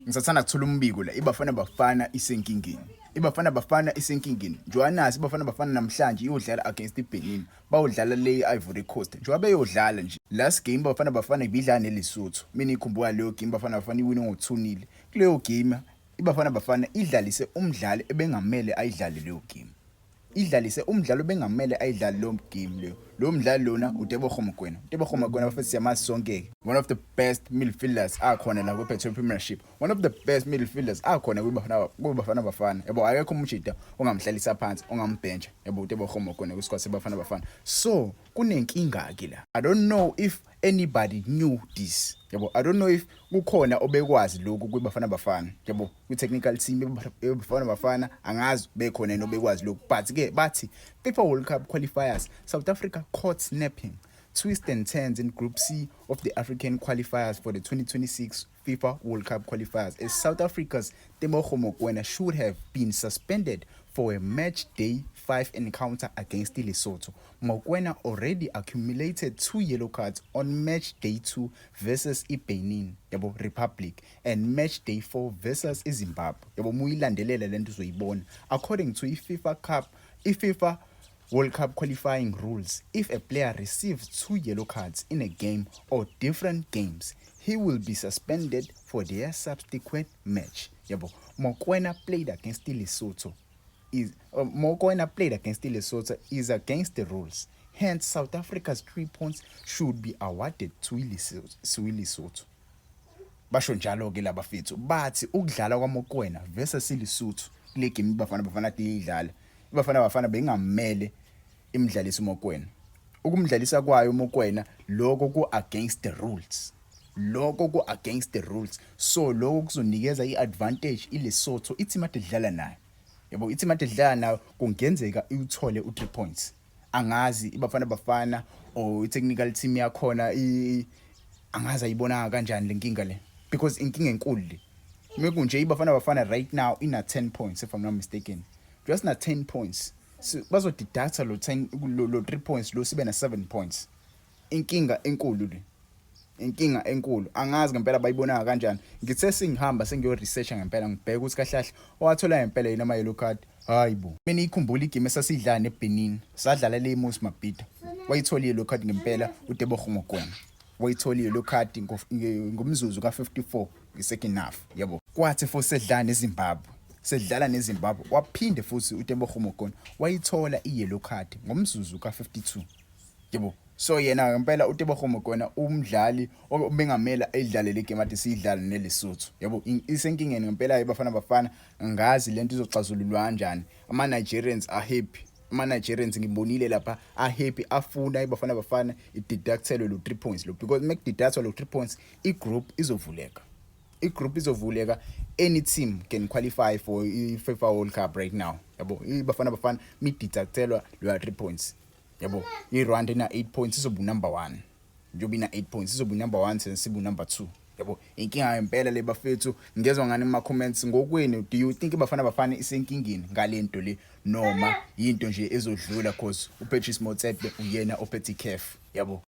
Ngisathanda kuthola umbiko la, iBafana Bafana isenkingeni. IBafana Bafana isenkingeni. Njengoba nasi iBafana Bafana namhlanje iyodlala against iBenin. Bawudlala le Ivory Coast. Njengoba beyodlala nje. Last game Bafana Bafana ibidlala neLesotho. Mina ikhumbula leyo game, Bafana Bafana iwine ngo-2-0. Kuleyo game iBafana Bafana idlalise umdlali ebengamele ayidlale leyo game. Idlalise umdlalo bengamele ayidlale leyo game leyo. Lo mdlali lona uTebogo Mokoena. UTebogo Mokoena, bafethu, siyamazi sonke. One of the best midfielders akhona la kwi-Betway Premiership. One of the best midfielders akhona kwiBafana Bafana. Yabo, akekho umjida ongamhlalisa phansi, ongambhentsha. Yabo, uTebogo Mokoena kwisquad seBafana Bafana. So kunenkinga ke la. I don't know if anybody knew this. Yabo, I don't know if kukhona obekwazi lokhu kwiBafana Bafana. Yabo, kwi-technical team yeBafana Bafana, angazi bekhona yini obekwazi lokhu. But ke bathi FIFA World Cup qualifiers, South Africa caught snapping twists and turns in Group C of the African qualifiers for the 2026 FIFA World Cup qualifiers, as South Africa's Teboho Mokoena should have been suspended for a match day 5 encounter against Lesotho. Mokoena already accumulated two yellow cards on match day 2 versus iBenin, yabo, Republic and match day 4 versus iZimbabwe. Yabo, muyilandelela lento uzoyibona. According to iFIFA Cup, iFIFA World Cup qualifying rules, if a player receives two yellow cards in a game or different games, he will be suspended for their subsequent match. Yabo, Mokoena played against Lesotho. Is Mokoena played against Lesotho is against the rules. Hence, South Africa's 3 points should be awarded to Lesotho. To Lesotho. Basho njalo ke labafethu, bathi ukudlala kwaMokoena versus iLesotho kule game iBafana Bafana idlala, iBafana Bafana bengamele imdlalisi uMokoena. Ukumdlalisa kwayo uMokoena lokho ku against the rules, lokho ku against the rules. So lokho kuzonikeza iadvantage iLesotho, ithi made idlala nayo, yabo, ithi made idlala nayo kungenzeka iuthole u3 points. Angazi iBafana Bafana or i-technical team yakhona angazi ayibona kanjani lenkinga le, because inkinga enkulu le. Mekunje iBafana Bafana right now ina 10 points, if I'm not mistaken, just na 10 points. So bazodeducta lo 10 lo 3 points lo, sibe na 7 points. Inkinga enkulu le, inkinga enkulu. Angazi ngempela bayibona kanjani. Ngithe sengihamba sengiyo researcha ngempela, ngibheka ukuthi kahle kahle owathola ngempela yini ama yellow card. Hayibo, mina ikhumbula igame esasidlala neBenin, sadlala le Moses Mabhida, wayithola yellow card ngempela uTebogo Mokoena. Wayithola yellow card ngomzuzu ka54 ngesecond half, yabo. Kwathi futhi sedlala neZimbabwe, sedlala neZimbabwe, waphinde futhi uTebogo Mokoena wayithola i-yellow card ngomzuzu ka52, yabo. So yena ngempela uTebogo Mokoena umdlali obengamela edlale le game ade siyidlala neLesotho, yabo. Isenkingeni ngempela iBafana Bafana. Ngazi lento izoxazululwa kanjani. Ama Nigerians are happy, ama Nigerians ngibonile lapha are happy, afuna iBafana Bafana ideductelwe lo 3 points lo, because mekudeductwa lo 3 points, igroup izovuleka, igroup izovuleka. Any team can qualify for i-FIFA World Cup right now, yabo. IBafana Bafana mideductelwa lo 3 points, yabo, iRwanda ina 8 points, izoba number 1. Njengoba ina 8 points, izoba number 1, thina sibu number 2, yabo. Inkinga ngempela le, bafethu. Ngezwe ngani kuma comments ngokwenu? Do you think iBafana Bafana isenkingeni ngalento le, noma into nje ezodlula cause uPatrice Motsepe uyena ophethe iCAF, yabo?